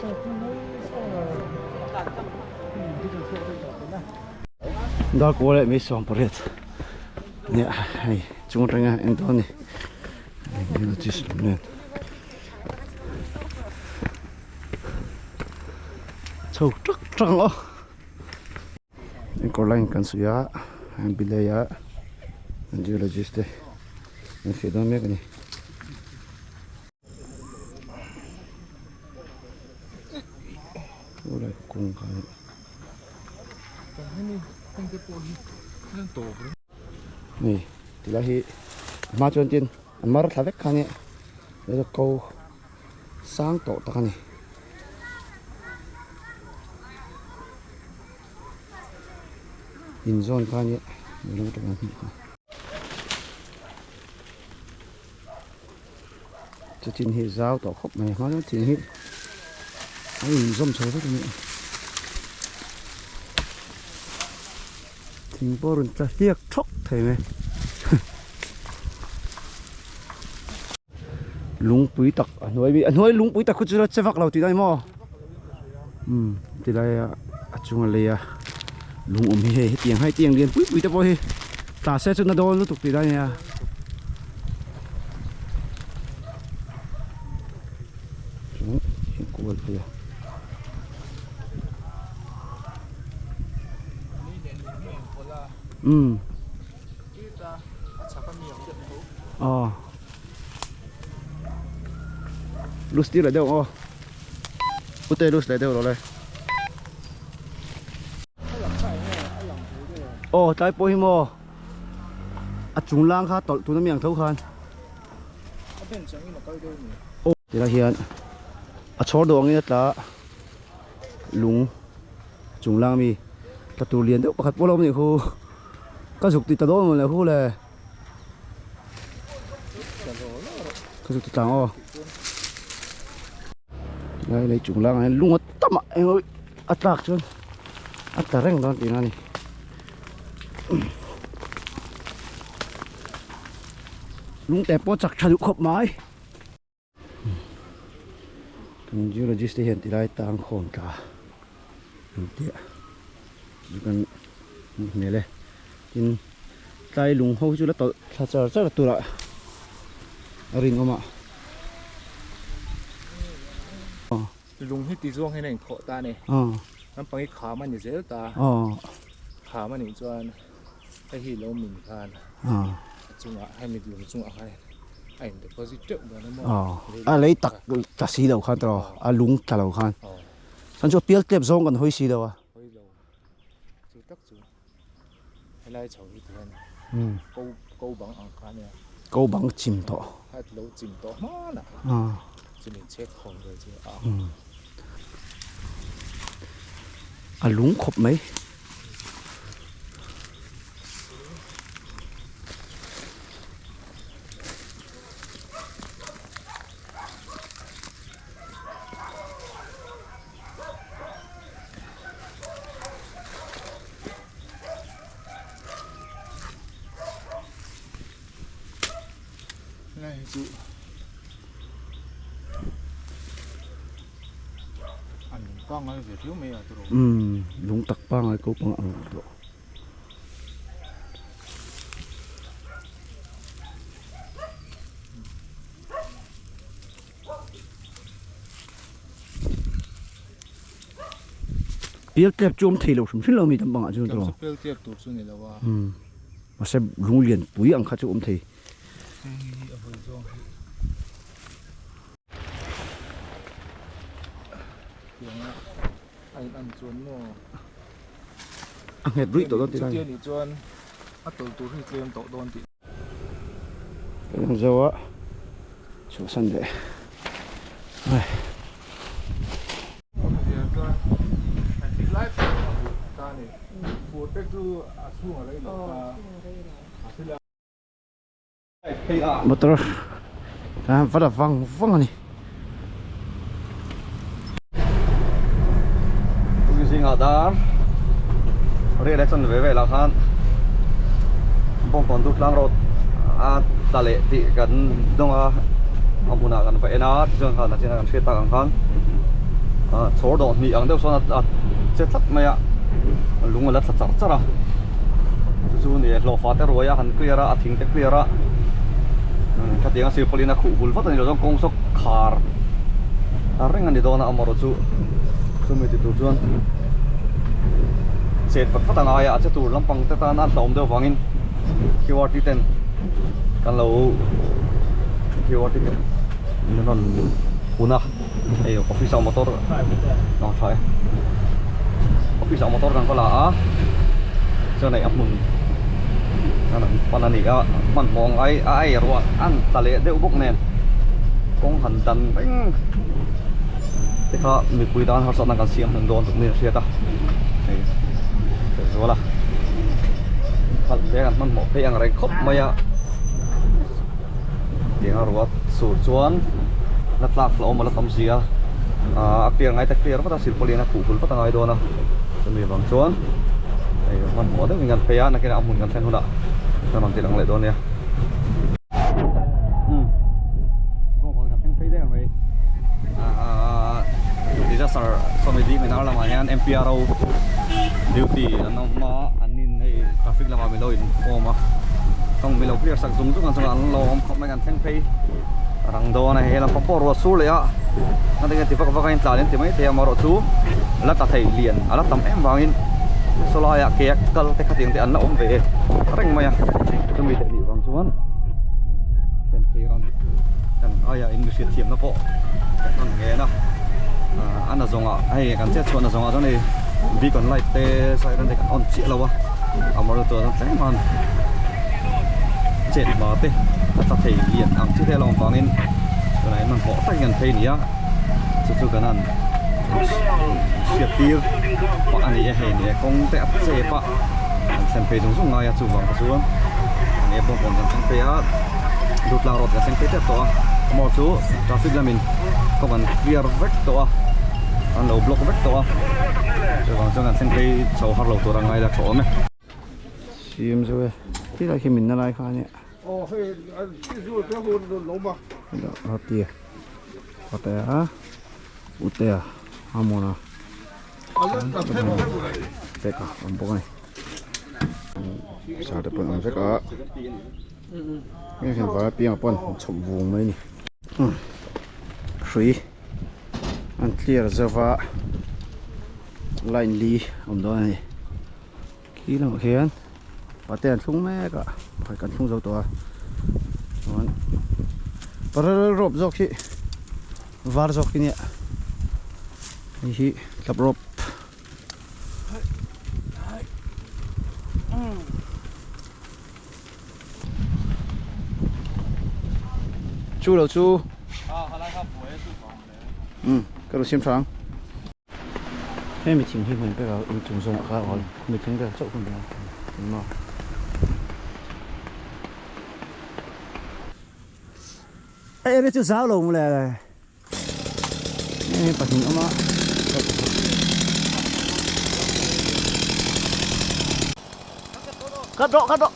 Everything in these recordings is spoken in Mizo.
Dar kual leh mai 18 nia hei chung atanga en dawn a ni geologist lam nen chho trak trak ang aw kawr line kan suih a bilei a geologist te an fiah dawn mek a ni. Ulai kung kha ni tilai hi a hma chuan tin a mar thla vek kha nia ko sang tawh tak a ni. Inzawn kha nia Chu chin hi zau tawh khawp mai hma chuan thing hi a inzawm chho vek a ni. Thing pawh a rawn tla hliak thawk thei mai. Lungpui tak a hnuai a hnuai lungpui tak khu chu che vak lo tih lai maw? Umm tilai a a chunga lei a lung awm hi hei hetiang hei tiang lian pui pui te pawh hi tla se chu na dawn lutuk tih lai a nia. Chuan heng kual phei a. Umm aw lus tir leh deuh ang aw. Pute lus leh deuh rawh le. Aw tlai pawh hi maw a chung lang kha tawlh tuna mi ang tho khan. Aw tilai hian a chhawr duh angin a tla lung chung lang mi tla tur lian deuh pakhat pawh a lo awm anih khu ka zuk ti ta dawn maw le khu le. Ka zuk ti tlang aw. Lai lei chung langah hian lung a tam a eng a tlak chuan a tla reng dawn tihna a ni. Lung te pawh chak tha duh khawp mai. Kan geologist te hian tilai tang khawm tla an tia chu kan hmuh hmel e tin tlai lung ho chu la tawlh thla char char turah a rinawm a. Lung hi ti zawng hian a inkhawh ta a ni. Nampang hi kham a ni zel ta. Kham a nih chuan hei hi lo min khan a chungah hemi lung chungah khan a in deposit teuh dawn a maw. A lei tak tla si lo khan tawh a lung tla lo khan. Chuan chu a pial tep zawng kan hawi si lo a. Hawi lo. Chu tak chu helai chho hi tihian ko ko bang ang kha ania. Ko bang chim tawh. Kha lo chim tawh hman a. Chumi chhek khawm vel chu a. A lung khawp mai. Umm lung tak pangai ko pang ang tawh. Pial tep chu awm thei lo hrim hrim lo mi tam pangah chuan tawh. Pial tep tur chu ni lo a. Umm mahse lung lian pui ang kha chu awm thei. Hei hi a hawi zawng hi. Tianga a in an chuan maw. A nghet ruih tawh dawn tih lai. Chutia nih chuan a tawlh tur hi tlem tawh dawn tih. Kan zo a chhuahsan leh ai. Motor a vat a vang vang a ni. Zingah dar riah leh chan ve velah khan bawngkawn dur tlang road a tla leh tih kan dawng a a hmunah kan va en a tichuan khan a china kan hriat tak ang khan. Chhawr dawh hnih ang deuh sawn a che tlat mai a, lung a la thla char char a, chu chu ni e hlawhfa te ruai a han clear a, a thing te clear a, khatiang a silpawlin a khuh hul vat a ni lo chuan kawng saw khar a reng a ni dawn a amaherawh chu chumi ti tur chuan chet vat vat a ngai a, a che tur lampang te tan a hlauhawm deuh vangin qrt ten kan lo qrt ten an rawn phun a. Hei office ah motor a tha e office ah motor kan va la a chuan hei a hmun an pan a ni a hmanhmawh ang ai a ei ruah an tla leh deuh bawk nen kawng han dan reng te kha mipui tan harsatna kan siam hmun dawn tuk niin a hriat a hei zual a khalh te kan hmanhmawh phei ang reng khawp mai a. Tiang a ruat sur chuan la tlak hlauhawm a la tam si a, a clear ngai ta clear vat a silpawlin a khuh hul vat a ngai dawn a, chumi vang chuan hei hmanhmawh deuhin kan phei a nakinah a hmun kan thlen hunah kan rawn ti lang leh dawn nia. Umm kawngkawn kan thleng phei deuh mai aaa disaster sawmili minar lamah hian M_P_R_O duty an awm a an in hei traffic lamah milo in form a kawng milo clear sak zung zung ang chuan an lo awm khawp mai kan thleng phei rang dawn a hei lam pawh ruah sur leh a a tinge ti vak vak a intlan in ti mai thei a amaherawh chu la tla thei lian a la tam em vangin saw laiah ke a kal te khatiang te an la awm ve reng mai a chumi leh nih vang chuan thlen phei rang kan aia in mihriat thiamna pawh kan rawn ngen a a na zawngah hei kan chet chhuah na zawngah chuan hei beacon light te siren te kan on chiah lo a. Amaherawhchu chuan tlem han chet hma te a tla thei lian ang chi te a lo awm vangin tunah hian hmanhmawh takin kan phei a ni a chu chu kan han hriat tir pah a ni e hei ni e kawng te a chep a an thlen phei zung zung ngai a chuvang te chuan enge bawngkawn kan thleng phei a Dutlang road kan thleng phei tep tawh a amaherawhchu traffic lamin kawng an clear vek tawh a an lo block vek tawh a chuvang chuan kan thleng phei chho har lo tur a ngai la tha awm e. Siam zo e ti lai khi min na lai kha ania. Tia Patea Utea Amona Peka awm bawk a ni. Sa te pawh an awm vek a heng vai apiangah pawh an chhawp vung mai a ni. Hrui an clear zova line li awm dawn a ni. Khi lamah khian pate an thlung mek a pakhat kan thlung zo tawh a chuan parallel rope zawk hi var zawk hi nia hei hi tlap rope chu lo chu um ka lo siam tha ang. He mi thing hi hmun pek a in chung zawnah kha awl mi thing vel chauh hun nia engmaw. A area chu zau lo mawle hei pahnih awm a Cắt độ, cắt độ.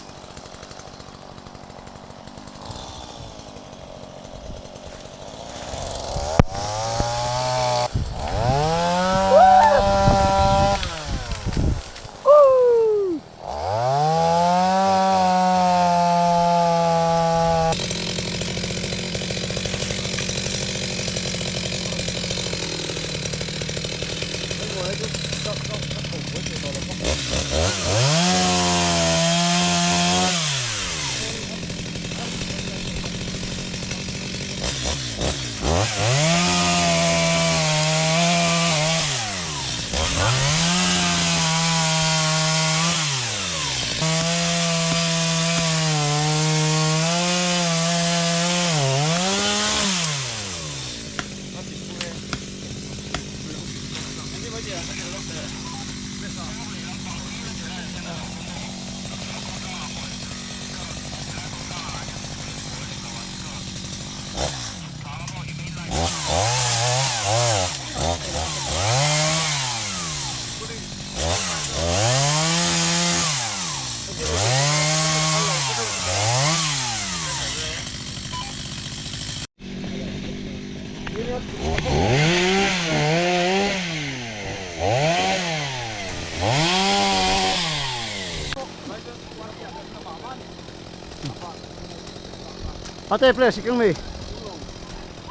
Ate place kang mi.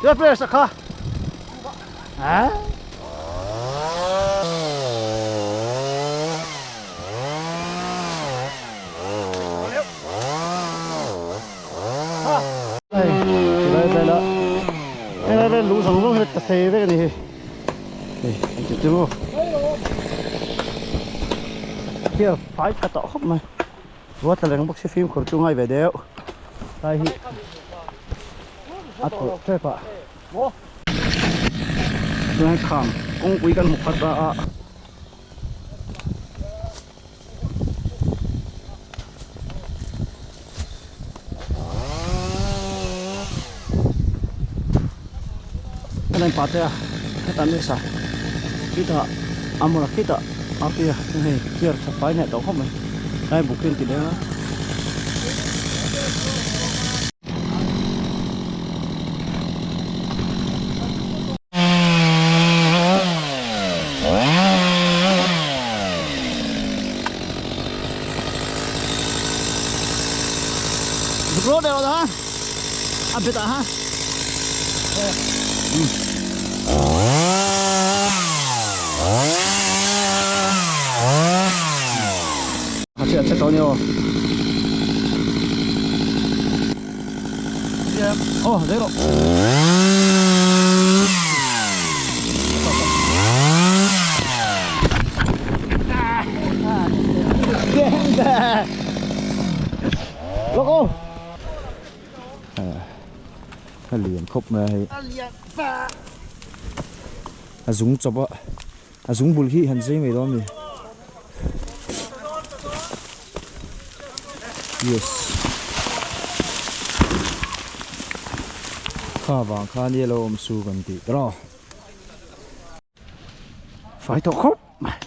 Tuan place kha. Ha? Hei tilai vela helai vel lung zawng zawng hi ka sei vek a ni hi hei engti chu maw hia fai tha tawh khawp mai ruat la reng bawk si fimkhur chu ngai ve deuh tlai hi a tawlh tep a chuan kham kawngpui kan hmu khat a. Helai pate a heta mesa khitah a mawla khitah a pi a hei chair tha fai hnaih tawh khawp mai tlai buk hi an ti leng a. Zuk rawh deuh ha a bet ah ha a che a che tawh a ni aw Oh, dei rawh. Lok o. A lian khawp mai a hei. A zung chawp a. A zung bul hi han zai mai dawn a ni. Yes. Kha vang khan i lo awm su kan tih tawh. Fai tawh khawp mai.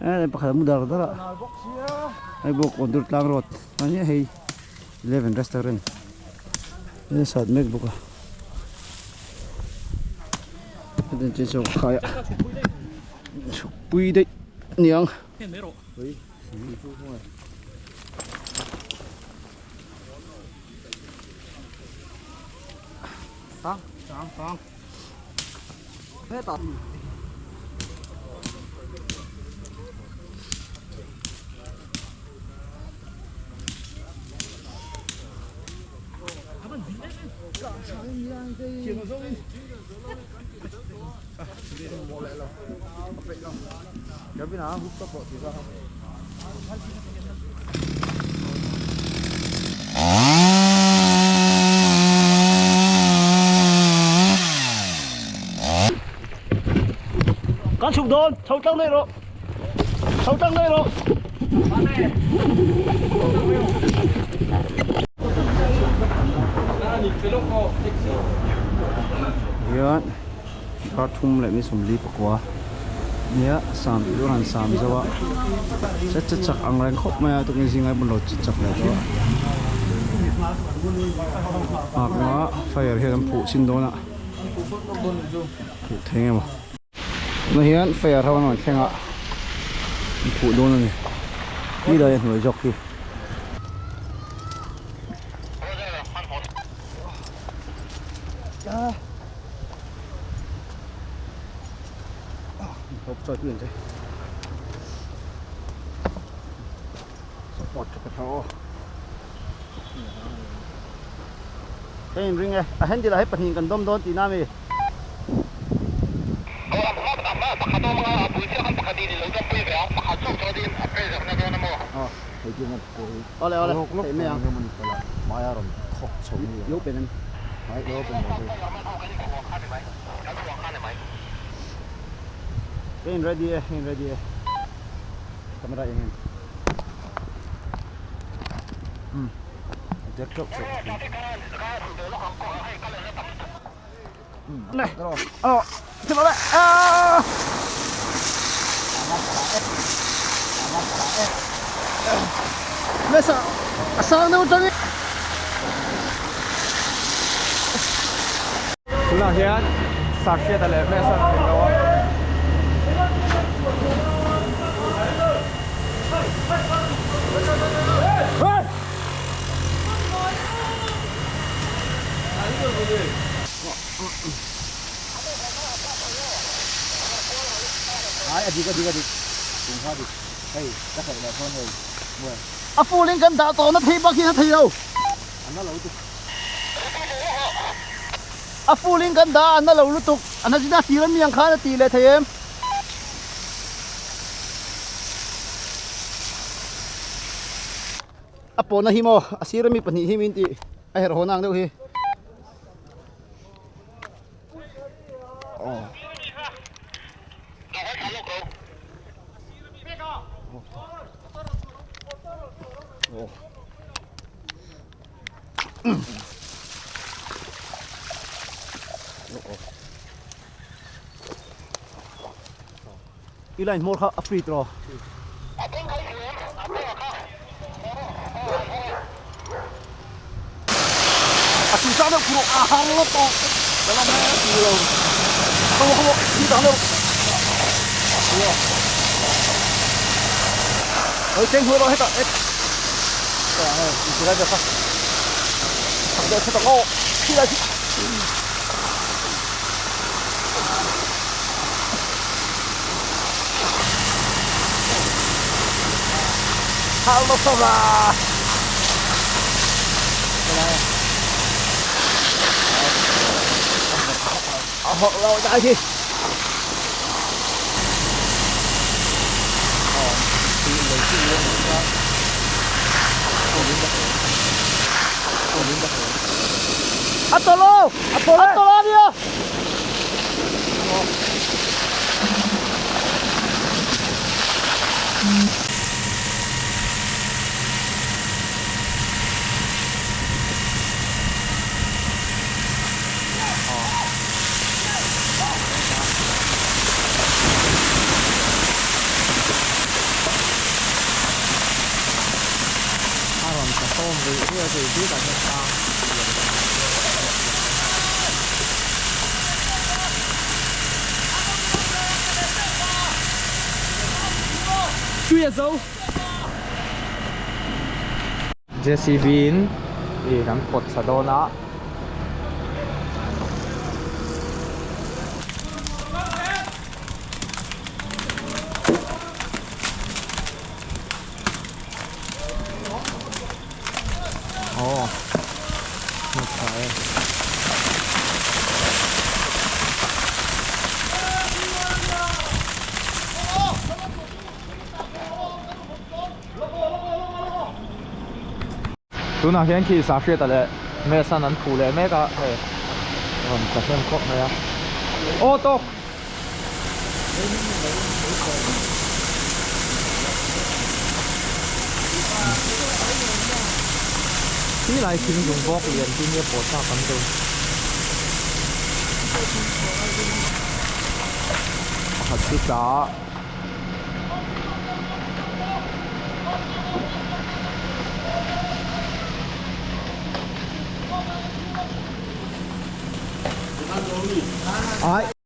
Eh pakhat a mu dar dar a. Hei bawk awn dur tlang road a hei 11 restaurant. Hei sat mek bawk a. Hetiang chin saw ka khai a chhukpui daih aniang. Kan chhuk dawn chho tlang daih rawh chho tlang daih rawh. Hian dar thum leh mi sawmli pakua nia sam tih tur han sam zo a che che chak ang reng khawp mai a tukin zinga hmun lo che chak leh tawh a nghak nga fire hian an phuh chhin dawn a phuh thei emaw tunah hian fire ho an rawn thleng a an phuh dawn a ni ti lai a hnuai zawk hi. Ka inring e, a handle ah hei pahnih kan dawm dawn tihna ami? Awle awle, theih mai ang. I open em? Ka in ready e, ka in ready e. Camera eng em? Này, ờ, thế bảo vệ. À. Mesa, sang đâu chân. Tunah hian Sarhriata leh Mesa an tel lo a. A dik a dik a dik tum kha a dik hei ka sawi leh chuan hei mawi. A full in kan dah tawh na thei bak hi a thei lo. A na lo lutuk. A full in kan dah a na lo lutuk. A na zin a tir a mi ang khan a tih leh thei em? A pawhna hi maw a sir ami pahnih hi min tih a herh haw nang deuh hi. I line hmawr kha a free tawh. A tu sang deuh phurh a har lo tawh. Ka la mai a tu lo. Ka lo ka lo ti dang deuh. Oi cheng hua lo hetah et. Ka hei ti lai kha. Thak deuh thak aw. Khi lai khi. Halo sava. Lo dai khi. A tolo! A tolo a nia! A rawn tla sawm rih rih a zui bik ah hian tlang lian deuh Tui a zo. JCB in ih an pawt thla dawn a. Aw hmu tha e. Tunah hian khi Sahriata leh Mesan an phu leh mek a hei rawn tla hnem khawp mai a. Aw tawk! Khi lai thing dung bawk lian hi nia pawh thlak an dawn. Pakhat chu tla a. Ai.